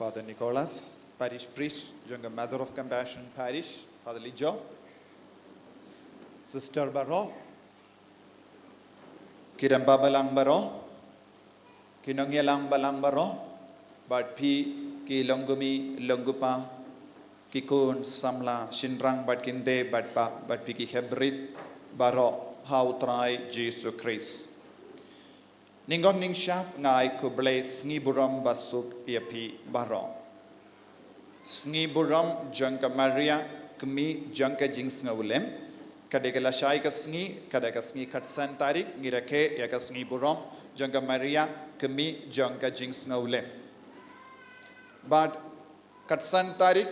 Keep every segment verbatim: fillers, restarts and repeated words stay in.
Father Nicholas, Parish Priest jong ka Mother of Compassion Parish, Father Lijo, Sister baroh, ki rangbah balang baroh, ki nongïalam balang baroh, bad phi ki longkmie longkpa, ki khun samla shynrang bad kynthei bad bah, bad phi ki khyndiat baroh ha U Trai Jisu Khrist. Nyngkong nyngshap nga ai khublei sngi burom basuk ïa phi baroh. Sngi burom jong ka Maria, kmie jong ka jingsngewlem. Ka dei ka lashai ka sngi, ka dei ka sngi khatsan tarik, ngi rakhe ïa ka sngi burom jong ka Maria, kmie jong ka jingsngewlem. Bad khatsan tarik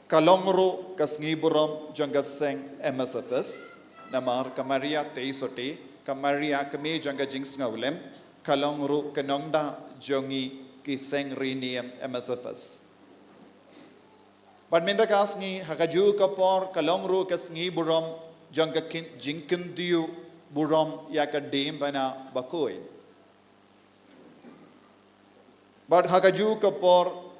ka long ruh ka sngi burom jong ka seng M S F S, namar ka Maria Theisotti, ka Maria kmie jong ka jingsngewlem, ka long ruh ka nongda jong ngi ki seng riewniam M S F S. Bad mynta ka sngi ha kajuh ka por ka long ruh ka sngi burom jong ka kin-, jingkyntiew burom ïa ka diengphna bakhuid. Bad ha kajuh ka por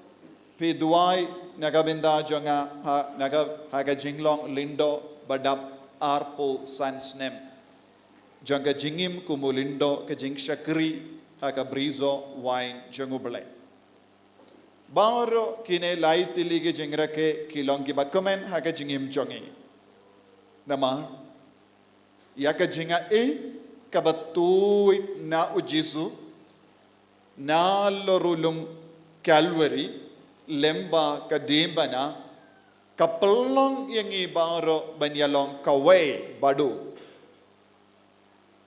phi duwai na ka bynta jong nga ha, na ka, ha ka jinglong lyngdoh ba dap arphew san snem jong ka jingim kum u lyngdoh ka jingshakri ha ka bariewspah jong U Blei. Baroh kine lai tylli ki jingrakhe ki long kiba kmen ha ka jingim jong ngi. Namar ïa ka jingai kaba tuid na U Jisu nalor u lum Kalbari, lyngba ka diengphna, ka pynlong ïa ngi baroh ban ïalong kawei baduk.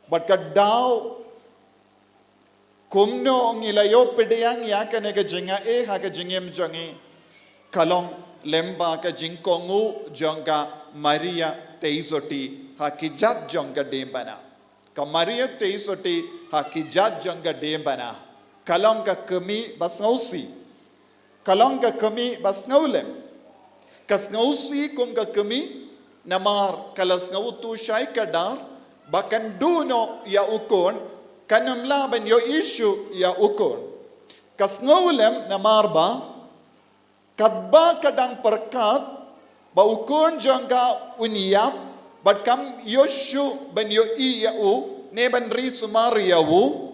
Bad ka daw kumno ngi la ïoh pdiang ïa kane ka jingai ha ka jingim jong ngi, ka long lyngba ka jingkohnguh jong ka Maria Theisotti ha ki jait jong ka diengphna. Ka Maria Theisotti ha ki jait jong ka diengphna ka long ka kmie ba sngewsih. Ka long ka kmie ba sngewlem. Ka sngewsih kum ka kmie, namar ka la sngewthuh shai kdar ba kan duh noh ïa u khun, kan ym lah ban ïoh issue ïa u khun. Ka sngewlem namar ba katba ka dang pyrkhat ba u khun jong ka un ïap bad kam ïoh shuh ban ïohi ïa u ne ban ri sumar ïa u,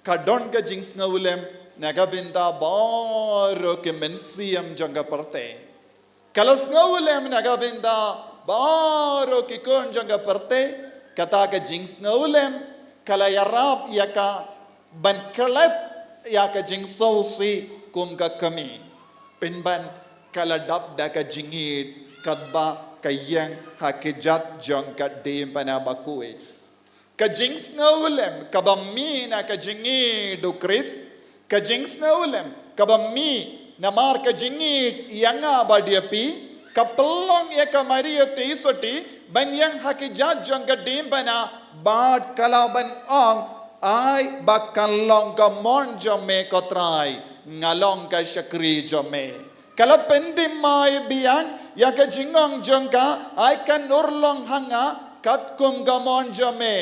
ka don ka jingsngewlem na ka bynta baroh ki mynsiem jong ka pyrthei. Ka la sngewlem na ka bynta baroh ki khun jong ka pyrthei. Kata ka jingsngewlem ka la ïarap ïa ka ban klet ïa ka jingsngewsih kum ka kmie. Pynban ka la dap da ka jingïeit katba ka ïeng ha ki jait jong ka diengphna bakhuid. Ka jingsngewlem kaba mih na ka jingïeit u Khrist, ka jingsngewlem kaba mih namar ka jingïeit ïa nga bad ïa phi, ka pynlong ïa ka Maria Theisotti ban ïeng ha ki jait jong ka diengphna bad ka la ban ong, ai ba kan long ka mon jong me ko Trai, nga long ka shakri jong me. Ka la pynthymmai biang ïa ka jingong jong ka, ai kan urlong ha nga katkum ka mon jong me.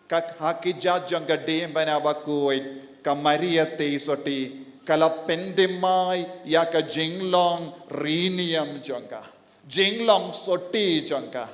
Ka ha ki jait jong ka diengphna bakhuid ka Maria Theisotti ka la pynthymmai ïa ka jinglong riewniam jong ka, jinglong sotti jong ka.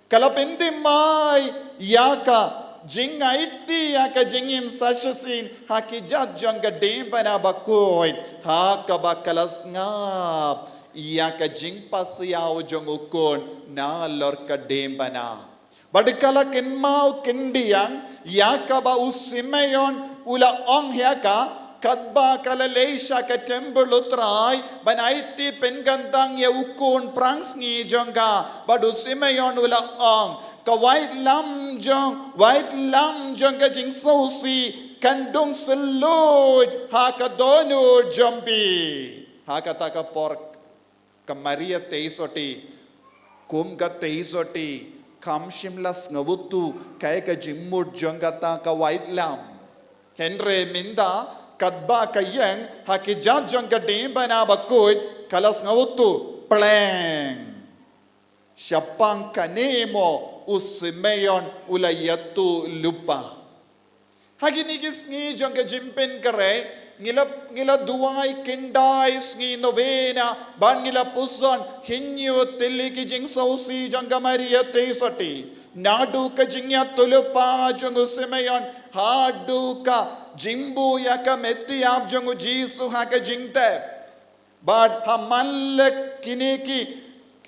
Ka la pynthymmai ïa ka jingaiti ïa ka jingim sa shisien ha ki jait jong ka diengphna bakhuid ha kaba ka la sngap ïa ka jingpasiaw jong u khun nalor ka diengphna. Bad ka la kynmaw kyndiang ïa kaba u Simeon u la ong ïa ka, katba ka la leit sha ka templ u Trai ban aiti pynkyntang ïa u khun phrangsngi jong ka. Bad u Simeon u la ong, ka waitlam jong, waitlam jong ka jingsngewsih kan dung syllut ha ka dohnud jong phi. Ha kata ka por ka Maria Theisotti, kum ka Theisotti, kam shym la sngewthuh kaei ka jingmut jong kata ka waitlam. Hynrei mynta katba ka ïeng ha ki jait jong ka diengphna bakhuid ka la sngewthuh pleng. Shaphang kane mo u Simeon u la ïathuh lypa. Ha kine ki sngi jong ka jingpynkhreh, Ngi la, ngi la duwai khyndai sngi novena, bad ngi la puson hynñiew tylli ki jingsngewsih jong ka Maria Theisotti. Naduh ka jingïathuhlypa jong u Simeon, haduh ka jingbuh ïa ka met ïap jong u Jisu ha ka jingtep. Bad ha man la kine ki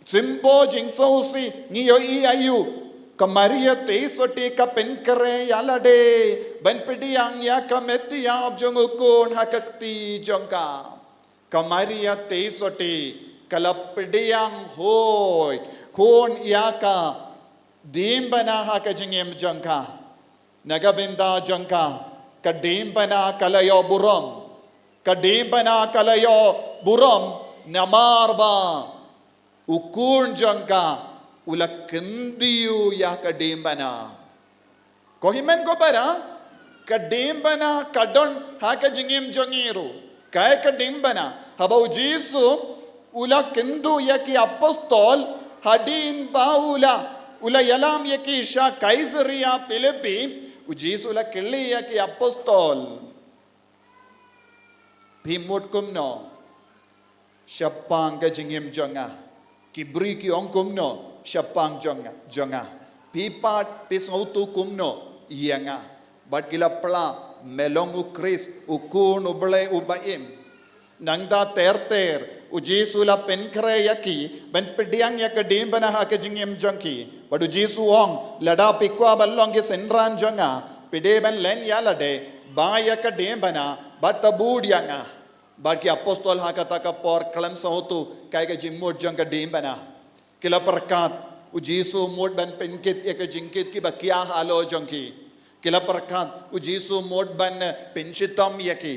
symbol jingsngewsih, ngi ïohi aïu? Ka Maria Theisotti ka pynkhreh ïa lade ban pdiang ïa ka met ïap jong u Khun ha ka kti jong ka. Ka Maria Theisotti ka la pdiang hoi khun ïa ka diengphna ha ka jingim jong ka. Na ka bynta jong ka, ka diengphna ka la ïoh burom. Ka diengphna ka la ïoh burom namar ba u Khun jong ka u la kyntiew ïa ka diengphna. Ko hynmen ko para, ka diengphna ka don ha ka jingim jong ngi ruh. Kaei ka diengphna? Haba u Jisu u la kynduh ïa ki apostol, hadien ba u la, u la ïalam ïa ki sha Kaisaria Philippi, u Jisu u la kylli ïa ki apostol: Phi mut kumno shaphang ka jingim jong nga? Ki briew ki ong kumno shaphang jong nga, jong nga? Phi pat phi sngewthuh kumno ïa nga? Bad ki la phla: Me long u Khrist, u Khun u Blei uba im. Nangta ter ter u Jisu u la pynkhreh ïa ki ban pdiang ïa ka diengphna ha ka jingim jong ki. Bad u Jisu u ong: Lada phi kwah ban long ki synran jong nga, phi dei ban len ïa lade, ba ïa ka diengphna, bad to bud ïa nga. Bad ki apostol ha kata ka por khlem sngewthuh kaei ka jingmut jong ka diengphna. Ki la pyrkhat u Jisu u mut ban pynkit ïa ka jingkit kiba khia halor jong ki. Ki la pyrkhat u Jisu u mut ban, eh, pynshitom ïa ki.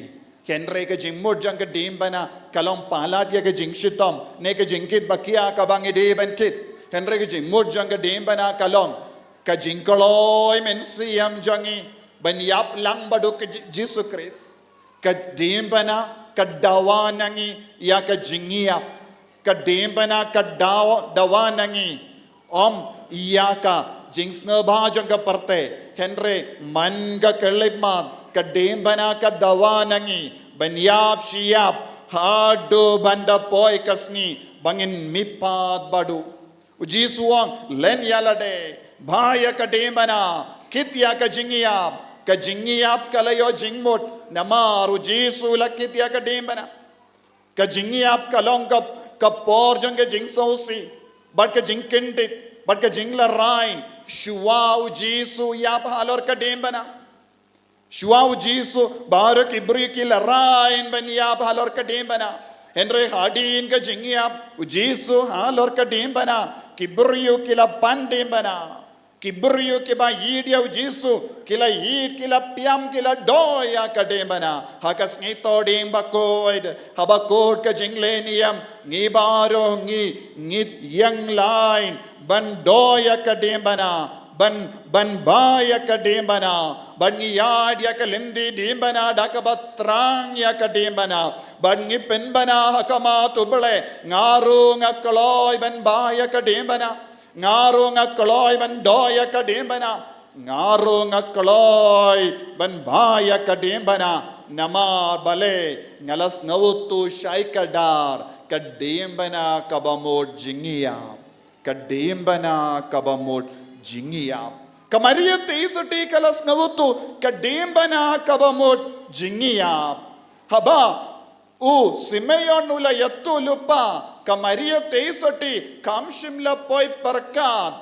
Hynrei ka jingmut jong ka diengphna ka long palat ïa ka jingshitom ne ka jingkit ba khia kaba ngi dei ban kit. Hynrei ka jingmut jong ka diengphna ka long ka jingkloi mynsiem jong ngi ban ïap lang bad u Ji-, Jisu Khrist. Ka diengphna ka dawa na ngi ïa ka jingïap. Ka diengphna ka daw-, dawa na ngi ym ïa ka jingsngewbha jong ka pyrthei, hynrei man ka khyllipmat. Ka diengphna ka dawa na ngi ban ïap shi ïap haduh ban da poi ka sngi ba ngin mihpat bad u. U Jisu u ong: Len ïa lade, bha ïa ka diengphna, kit ïa ka jingïap. Ka jingïap ka la ïoh jingmut namar u Jisu u la kit ïa ka diengphna. Ka jingïap ka long ka, ka por jong ka jingsngewsih bad ka jingkyndit bad ka jinglaraiñ shuwa u Jisu u ïap halor ka diengphna. Shuwa u Jisu baroh ki briew ki laraiñ ban ïap halor ka diengphna. Hynrei hadien ka jingïap u Jisu halor ka diengphna, ki briew ki la pan diengphna. Ki briew kiba ïeit ïa u Jisu ki la ïeit, ki la piam, ki la doh ïa ka diengphna. Ha ka sngi Thohdieng bakhuid, haba kut ka jingleh niam, ngi baroh ngi, ngi ïeng lain ban doh ïa ka diengphna, ban, ban bha ïa ka diengphna, ban ngi ïaid ïa ka lynti diengphna da kaba thrang ïa ka diengphna, ban ngi pynbna ha khmat u Blei: Nga ruh nga kloi ban bha ïa ka diengphna. Nga ruh nga kloi ban doh ïa ka diengphna. Nga ruh nga kloi ban bha ïa ka diengphna. Namar balei? Nga la sngewthuh shai kdar ka diengphna kaba mut jingïap. Ka diengphna kaba mut jingïap. Ka Maria Theisotti ka la sngewthuh ka diengphna kaba mut jingïap. Haba u Simeon u la ïathuhlypa, ka Maria Theisotti kam shym la poi pyrkhat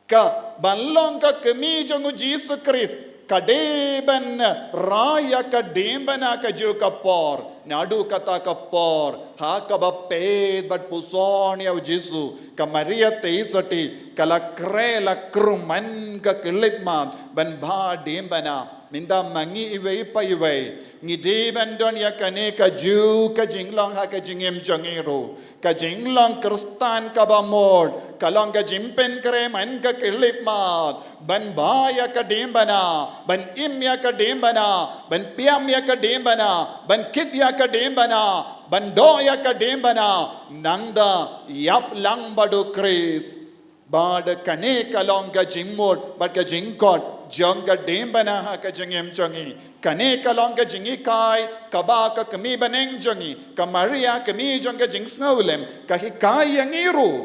ka ban long ka kmie jong u Jisu Khrist ka dei ban rai ïa ka diengphna kajuh ka por. Naduh kata ka por ha kaba peit bad puson ïa u Jisu, ka Maria Theisotti ka la khreh la krum man ka khyllipmat ban bha diengphna. Mynta ma ngi iwei pa iwei, ngi dei ban don ïa kane kajuh ka jinglong ha ka jingim jong ngi ruh. Ka jinglong Khristan kaba mut ka long ka jingpynkhreh man ka khyllipmat ban bha ïa ka diengphna, ban im ïa ka diengphna, ban piam ïa ka diengphna, ban kit ïa ka diengphna, ban doh ïa ka diengphna. Nangta ïap lang bad u Khrist. Bad kane ka long ka jingmut bad ka jingkhot jong ka diengphna ha ka jingim jong ngi. Kane ka long ka jinghikai kaba ka kmie bneng jong ngi, ka Maria kmie jong ka jingsngewlem, ka hikai ïa ngi ruh.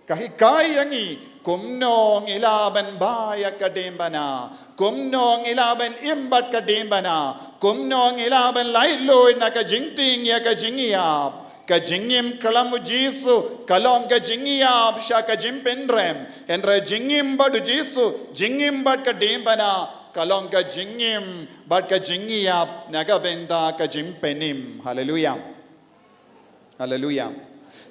Ka hikai ïa ngi kumno ngi lah ban ba ïa ka diengphna, kumno ngi lah ban im bad ka diengphna, kumno ngi lah ban laitluid na ka jingtieng ïa ka jingïap. Ka jingim kyllum u Jisu ka long ka jingïap sha ka jingpynrem. Hynrei jingim bad u Jisu, jingim bad ka diengphna ka long ka jingim bad ka jingïap na ka bynta ka jingpynim. Haleluya. Haleluya.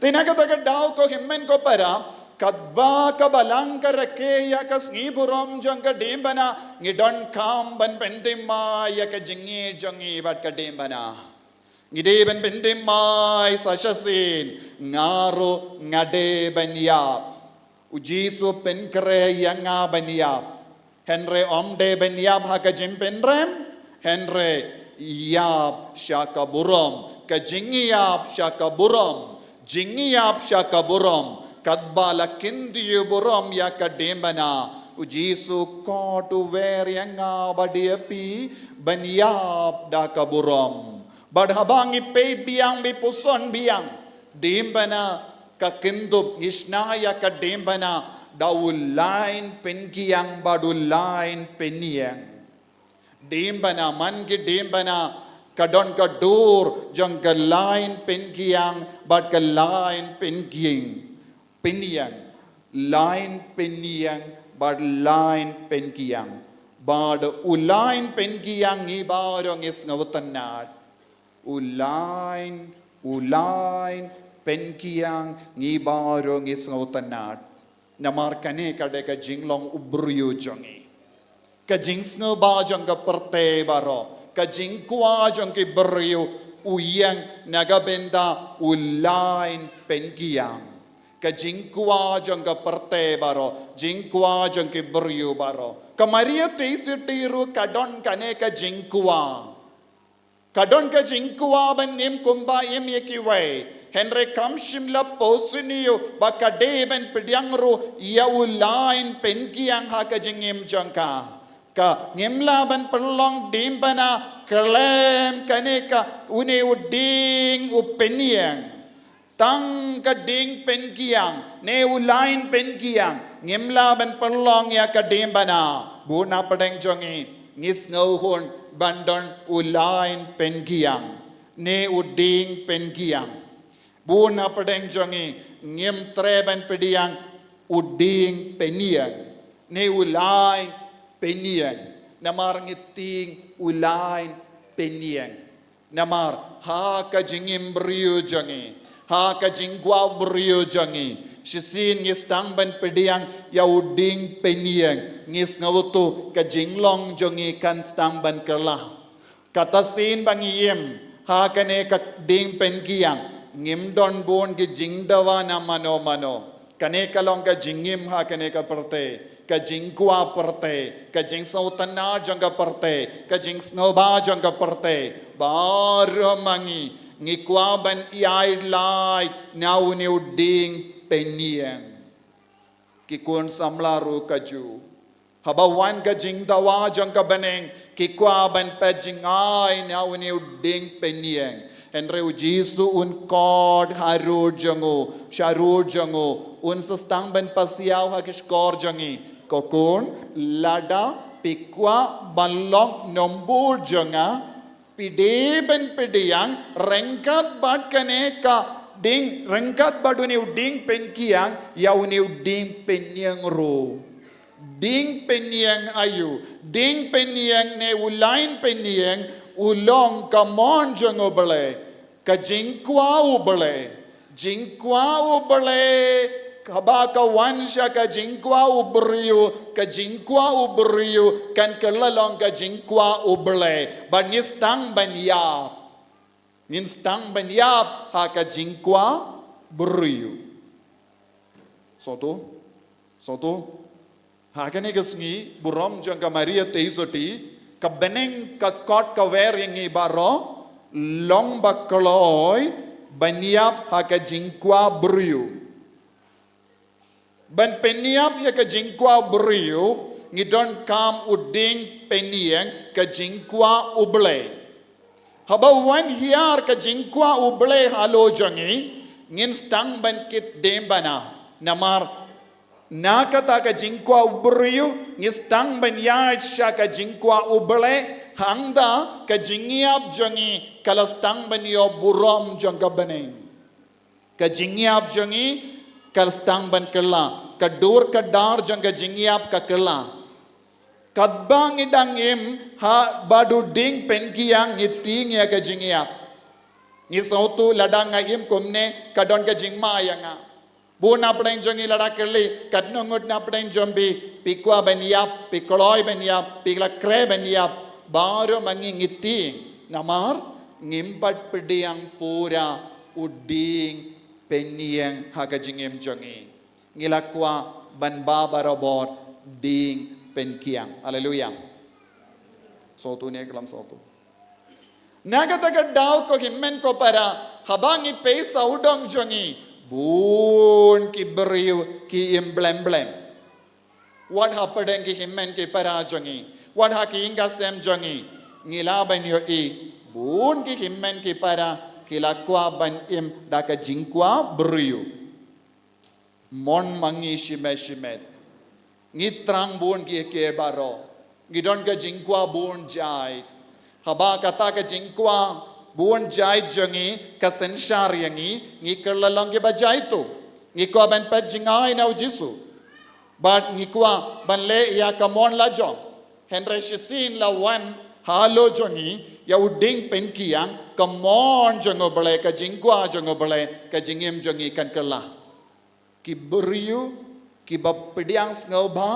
Te na kata ka daw, ko hynmen ko para, katba ka Balang ka rakhe ïa ka sngi burom jong ka diengphna, ngi donkam ban pynthymmai ïa ka jingïeit jong ngi bad ka diengphna. Ngi dei ban pynthymmai sa shisien, nga ruh nga dei ban ïap. U Jisu pynkhreh ïa nga ban ïap. Hynrei ym dei ban ïap ha ka jingpynrem, hynrei ïap sha ka burom, ka jingïap sha ka burom, jingïap sha ka burom. Katba la kyntiew burom ïa ka diengphna, u Jisu kot u wer ïa nga bad ïa phi ban ïap da ka burom. Bad haba ngi peit biang, ngi puson biang, diengphna ka kynthup, ngi shna ïa ka diengphna da u lain pynkiang bad u lain pynïeng. Diengphna, man ki diengphna, ka don ka dur jong ka lain pynkiang bad ka lain pynkieng, pynïeng, lain pynïeng bad lain pynkiang. Bad u lain pynkiang ngi baroh ngi sngewtynnad. U lain, u lain pynkiang ngi baroh ngi sngewtynnad. Namar kane ka dei ka jinglong u briew jong ngi. Ka jingsngewbha jong ka pyrthei baroh, ka jingkwah jong ki briew, u ïeng na ka bynta u lain pynkiang. Ka jingkwah jong ka pyrthei baroh, jingkwah jong ki briew baroh. Ka Maria Theisotti ruh ka don kane ka jingkwah. Ka don ka jingkwah ban im kumba im ïa kiwei. Hynrei kam shym la pyrshang ïa u ba ka dei ban pdiang ruh ïa u lain pynkiang ha ka jingim jong ka. Ka ngim lah ban pynlong diengphna khlem kane ka une u dieng u pynïeng. Tang ka dieng pynkiang, ne u lain pynkiang, ngim lah ban pynlong ïa ka diengphna. Bun na pdeng jong ngi, ngi sngewhun ban don u lain pynkiang, ne u dieng pynkiang. Bun na pdeng jong ngi, ngim treh ban pdiang u dieng pynïeng, ne u lain pynïeng. Namar ngi tieng u lain pynïeng. Namar ha ka jingim briew jong ngi, ha ka jingkwah briew jong ngi, shisien ngi sdang ban pdiang ïa u dieng pynïeng, ngi sngewthuh ka jinglong jong ngi kan sdang ban kylla. Kata sien ba ngi im ha kane ka dieng pynkiang, ngim don bun ki jingdawa na mano mano. Kane ka long ka jingim ha kane ka pyrthei, ka jingkwah pyrthei, ka jingsngewtynnad jong ka pyrthei, ka jingsngewbha jong ka pyrthei. Baroh ma ngi, ngi kwah ban ïaid lait na une u dieng pynïeng. Ki khun samla ruh kajuh. Haba wan ka jingdawa jong ka bneng, ki kwah ban peit jngai na une u dieng pynïeng. Hynrei u Jisu un khot harud jong u, sharud jong u, un sa sdang ban pasiaw ha ki shkor jong ngi. Ko khun, lada phi kwah ban long nongbud jong nga, phi dei ban pdiang ryngkat bad kane ka dieng, ryngkat bad une u dieng pynkiang, ïa une u dieng pynïeng ruh. Dieng pynïeng aïu? Dieng pynïeng ne u lain pynïeng u long ka mon jong U Blei, ka jingkwah U Blei. Jingkwah U Blei, haba ka wan sha ka jingkwah u briew, ka jingkwah u briew kan kylla long ka jingkwah U Blei. Bad ngi sdang ban ïap. Ngin sdang ban ïap ha ka jingkwah briew. Sngewthuh? Sngewthuh? Ha kane ka sngi burom jong ka Maria Theisotti, ka bneng ka khot ka wer ïa ngi baroh, long ba kloi ban ïap ha ka jingkwah briew. Ban pynïap ïa ka jingkwah briew, Ngi donkam u dieng pynïeng ka jingkwah U Blei. Haba wan hiar ka jingkwah U Blei halor jong ngi, ngin sdang ban kit dieng bana. Namar na kata ka jingkwah u briew, ngi sdang ban ïaid sha ka jingkwah U Blei, hangta ka jingïap jong ngi ka la sdang ban ïoh burom jong ka bneng. Ka jingïap jong ngi ka sdang ban kylla, ka dur ka dar jong ka jingïap ka kylla. Katba ngi dang im ha bad u dieng pynkiang, ngi tieng ïa ka jingïap. Ngi sngewthuh lada nga im kumne ka don ka jingma ïa nga. Bun na pdeng jong ngi lada kylli, katno ngut na pdeng jong phi, phi kwah ban ïap, phi kloi ban ïap, phi la khreh ban ïap, baroh ma ngi ngi tieng. Namar ngim pat pdiang pura u dieng pynïeng ha ka jingim jong ngi. Ngi la kwah ban ba barabor dieng pynkiang. Haleluya. Sngewthuh ne khlem sngewthuh? Na kata ka daw ko hynmen ko para, haba ngi peit sawdong jong ngi, bun ki briew ki im blem blem. Wat hapdeng ki hynmen ki para jong ngi, wat ha ki ïing ki sem jong ngi, ngi lah ban ïohi bun ki hynmen ki para ki la kwah ban im da ka jingkwah briew. Mon ma ngi shimet shimet. Ngi thrang bun kiei kiei baroh. Ngi don ka jingkwah bun jait. Haba kata ka jingkwah bun jait jong ngi ka synshar ïa ngi, ngi kylla long kiba jaituh. Ngi kwah ban peit jngai na U Jisu. Bad ngi kwah ban leh ïa ka mon lajong. Hynrei shisien la wan halor jong ngi ïa u dieng pynkiang, ka mon jong U Blei, ka jingkwah jong U Blei, ka jingim jong ngi kan kylla. Ki briew kiba pdiang sngewbha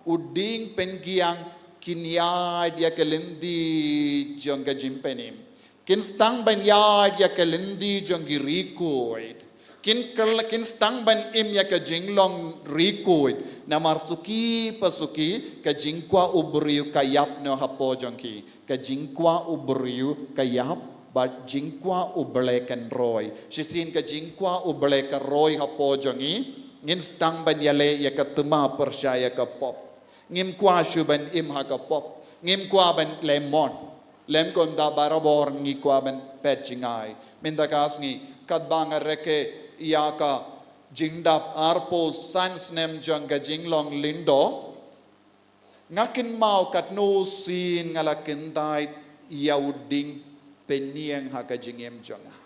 u dieng pynkiang kin ïaid ïa ka lynti jong ka jingpynim. Kin sdang ban ïaid ïa ka lynti jong ki riewkhuid. Kin kyl-, kin sdang ban im ïa ka jinglong riewkhuid. Namar suki pa suki ka jingkwah u briew ka ïap noh hapoh jong ki. Ka jingkwah u briew ka ïap, bad jingkwah U Blei kan roi. Shisien ka jingkwah U Blei ka roi hapoh jong ngi, ngin sdang ban ïaleh ïa ka thma pyrshah ïa ka pop. Ngim kwah shuh ban im ha ka pop. Ngim kwah ban leh mon. Lym kumta barabor ngi kwah ban peit jngai. Mynta ka sngi katba nga rakhe ïa ka jingdap arphew san snem jong ka jinglong lyngdoh, nga kynmaw katno sien nga la kyntait ïa u dieng pynïeng ha ka jingim jong nga.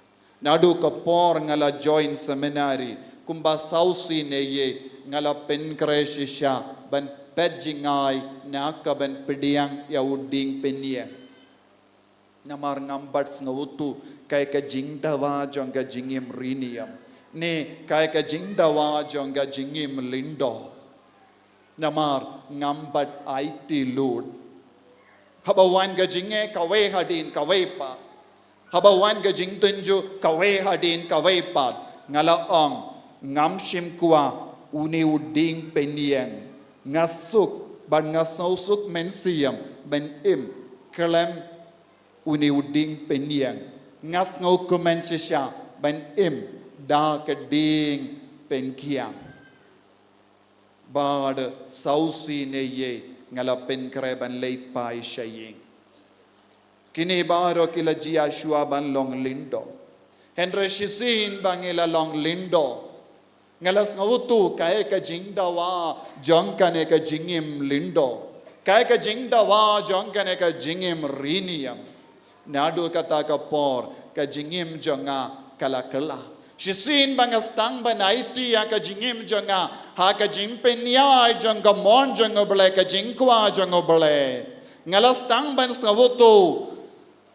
Naduh ka por nga la join seminary, kumba saw sien eiei nga la pynkhreh shisha ban peit jngai na ka ban pdiang ïa u dieng pynïeng. Namar ngam pat sngewthuh kaei ka jingdawa jong ka jingim riewniam, ne kaei ka jingdawa jong ka jingim lyngdoh. Namar ngam pat aiti lut. Haba wan ka jingeh kawei hadien kawei pat. Haba wan ka jingtynjuh kawei hadien kawei pat. Nga la ong, ngam shym kwah une u dieng pynïeng. Nga suk, bad nga sngewsuk mynsiem ban im khlem une u dieng pynïeng. Nga sngewkmen shisha ban im da ka dieng pynkiang. Bad saw sien eiei nga la pynkhreh ban leit phai sha ïing. Kine baroh ki la jia shuwa ban long lyngdoh. Hynrei shisien ba ngi la long lyngdoh, nga la sngewthuh kaei ka jingdawa jong kane ka jingim lyngdoh, kaei ka jingdawa jong kane ka jingim riewniam. Naduh kata ka por ka jingim jong nga ka la kylla. Shisien ba nga sdang ban aiti ïa ka jingim jong nga ha ka jingpynïaid jong ka mon jong U Blei, ka jingkwah jong U Blei, nga la sdang ban sngewthuh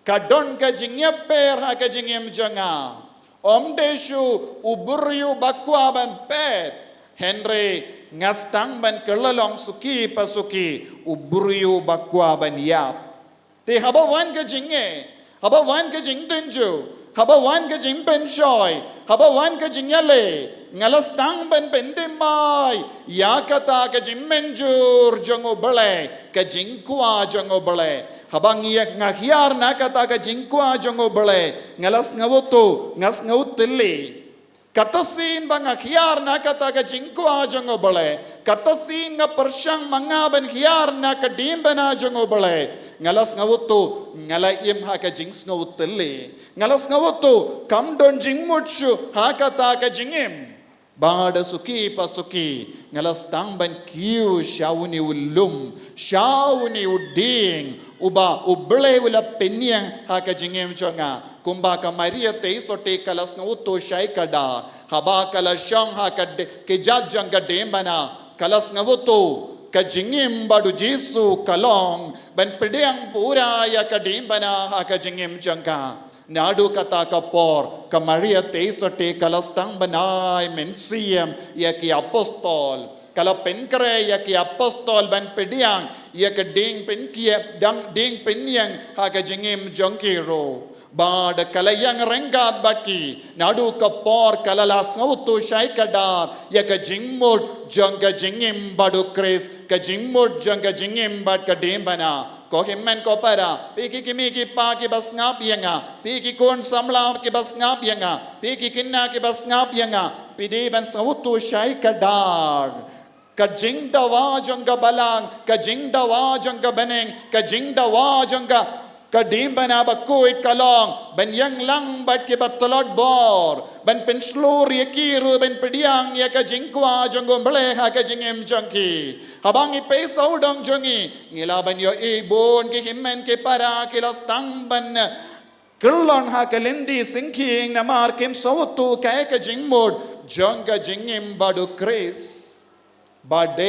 ka don ka jingïapher ha ka jingim jong nga. Ym dei shuh u briew ba kwah ban peit, hynrei nga sdang ban kylla long suki pa suki u briew ba kwah ban ïap. Te haba wan ka jingeh, haba wan ka jingtynjuh, haba wan ka jingpynshoi, haba wan ka jingïaleh, nga la sdang ban pynthymmai ïa kata ka jingmynjur jong U Blei, ka jingkwah jong U Blei. Haba ngi, nga hiar na kata ka jingkwah jong U Blei, nga la sngewthuh, nga sngewtylli. Kata sien ba nga hiar na kata ka jingkwah jong U Blei, kata sien nga pyrshang ma nga ban hiar na ka diengphna jong U Blei, nga la sngewthuh, nga la im ha ka jingsngewthuh. Nga la sngewthuh, kam don jingmut shuh ha kata ka jingim. Bad suki pa suki, nga la sdang ban kiew sha une u lum, sha une u dieng, uba U Blei u la pynïeng ha ka jingim jong nga. Kumba ka Maria Theisotti ka la sngewthuh shai kdar, haba ka la shong ha ka de-, kjat jong ka diengphna, ka la sngewthuh, ka jingim bad U Jisu ka long ban pdiang pura ïa ka diengphna ha ka jingim jong ka. Naduh kata ka por, ka Maria Theisotti ka la sdang ban ai mynsiem ïa ki apostol. Ka la pynkhreh ïa ki apostol ban pdiang ïa ka dieng pynkiep, dang dieng pynïeng ha ka jingim jong ki ruh. Bad ka la ïeng ryngkat bad ki, naduh ka por ka la la sngewthuh shai kdar ïa ka jingmut jong ka jingim bad U Khrist, ka jingmut jong ka jingim bad ka diengphna. Ko hynmen ko para, phi ki kmie ki kpa kiba sngap ïa nga, phi ki khun samla kiba sngap ïa nga, phi ki khynnah kiba sngap ïa nga, phi dei ban sngewthuh shai kdar ka jingdawa jong ka Balang, ka jingdawa jong ka bneng, ka jingdawa jong ka, ka diengphna bakhuid ka long ban ïeng lang bad kiba tlot bor, ban pynshlur ïa ki ruh ban pdiang ïa ka jingkwah jong U Blei ha ka jingim jong ki. Haba ngi peit sawdong jong ngi, ngi lah ban ïohi bun ki hynmen ki para ki la sdang ban kyllon ha ka lynti syngkien namar kim sngewthuh kaei ka jingmut jong ka jingim bad U Khrist. Bad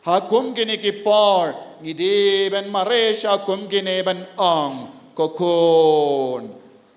ha kum kine ki por, ngi dei ban mareh sha kum kine ban ong, ko khun,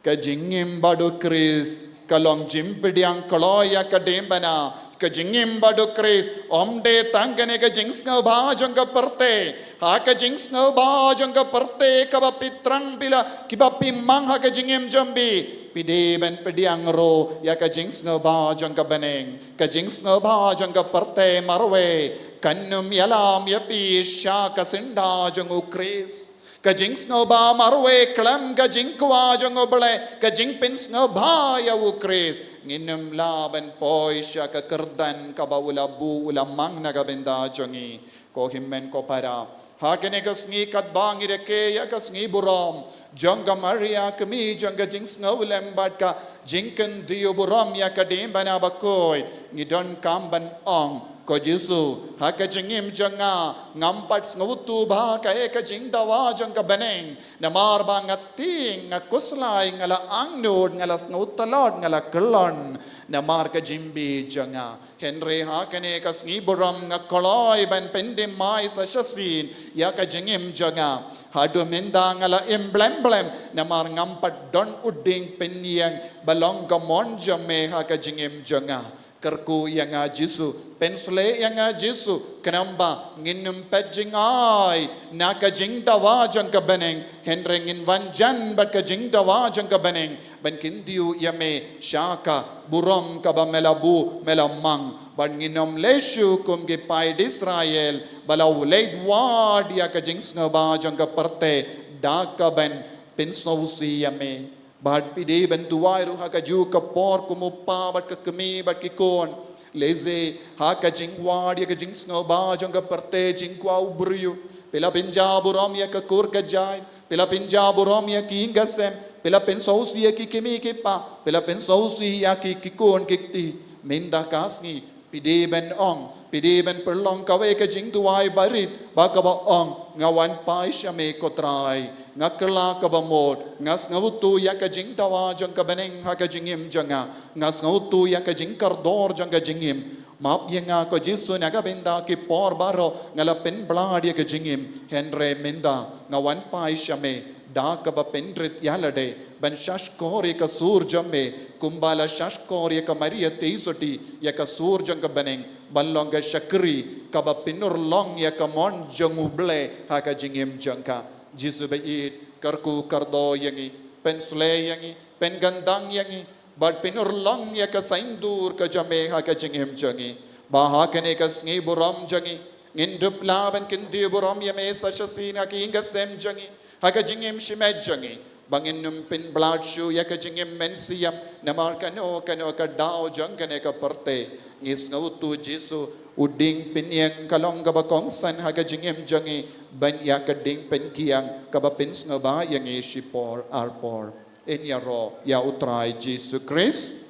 ka jingim bad U Khrist ka long jingpdiang kloi ïa ka diengphna. Ka jingim bad U Khrist ym dei tang kane ka jingsngewbha jong ka pyrthei. Ha ka jingsngewbha jong ka pyrthei kaba phi thrang phi la, kiba phi mang ha ka jingim jong phi, phi dei ban pdiang ruh ïa ka jingsngewbha jong ka bneng. Ka jingsngewbha jong ka pyrthei marwei kan ym ïalam ïa phi sha ka syndah jong U Khrist. Ka jingsngewbha marwei khlem ka jingkwah jong U Blei, ka jingpynsngewbha ïa U Khrist, ngin ym lah ban poi sha ka kyrdan kaba u la buh u la mang na ka bynta jong ngi. Ko hynmen ko para, ha kane ka sngi katba ngi rakhe ïa ka sngi burom jong ka Maria, kmie jong ka jingsngewlem bad ka jingkyntiew burom ïa ka diengphna bakhuid, ngi donkam ban ong, ko Jisu, ha ka jingim jong nga, ngam pat sngewthuh bha kaei ka jingdawa jong ka bneng. Namar ba nga tieng, nga khuslai, nga la angnud, nga la sngewtlot, nga la kyllon namar ka jingbieit jong nga. Hynrei ha kane ka sngi burom nga kloi ban pynthymmai sa shisien ïa ka jingim jong nga. Haduh mynta nga la im blem blem namar ngam pat don u dieng pynïeng ba long ka mon jong me ha ka jingim jong nga. Kyrkhu ïa nga Jisu, pynshlei ïa nga Jisu, khnang ba ngin ym peit jngai na ka jingdawa jong ka bneng, hynrei ngin wan jan bad ka jingdawa jong ka bneng ban kyntiew ïa me sha ka burom kaba me la buh me la mang, bad ngin ym leh shuh kum ki paid Israel ba la leit wad ïa ka jingsngewbha jong ka pyrthei da kaba pynsngewsih ïa me. Bad phi dei ban duwai ruh ha kajuh ka por kum u kpa bad ka kmie bad ki khun. Lehse ha ka jingwad ïa ka jingsngewbha jong ka pyrthei jingkwah u briew, phi la pynjah burom ïa ka kur ka jait, phi la pynjah burom ïa ki ïing ka sem, phi la pynsngewsih ïa ki kmie ki kpa, phi la pynsngewsih ïa ki, ki khun ki kti. Mynta ka sngi phi dei ban ong, phi dei ban pynlong kawei ka jingduwai barit ba kaba ong, nga wan phai sha me ko Trai. Nga kylla kaba mut, nga sngewthuh ïa ka jingdawa jong ka bneng ha ka jingim jong nga. Nga sngewthuh ïa ka jingkordor jong ka jingim. Map ïa nga ko Jisu na ka bynta ki por baroh nga la pynblad ïa ka jingim. Hynrei mynta nga wan phai sha me da kaba pynrit ïa lade ban shahshkor ïa ka sur jong me, kumba la shahshkor ïa ka Maria Theisotti ïa ka sur jong ka bneng, ban long ka shakri kaba pynurlong ïa ka mon jong U Blei ha ka jingim jong ka. Jisu baieit, kyrkhu kordor ïa ngi, pynshlei ïa ngi, pynkyndang ïa ngi, bad pynurlong ïa ka saiñdur ka jong me ha ka jingim jong ngi. Ba ha kane ka sngi burom jong ngi, ngin dup lah ban kyntiew burom ïa me sa shisien ha ki ïing ka sem jong ngi, ha ka jingim shimet jong ngi. ba ngin ym pynblaw shuh ïa ka jingim mynsiem namar kano kano ka daw jong kane ka pyrthei. Ngi sngewthuh Jisu, u dieng pynïeng ka long kaba kongsan ha ka jingim jong ngi ban ïa ka dieng pynkiang kaba pynsngewbha ïa ngi shipor arpor. Yn ïaroh ïa u Trai Jisu Khrist.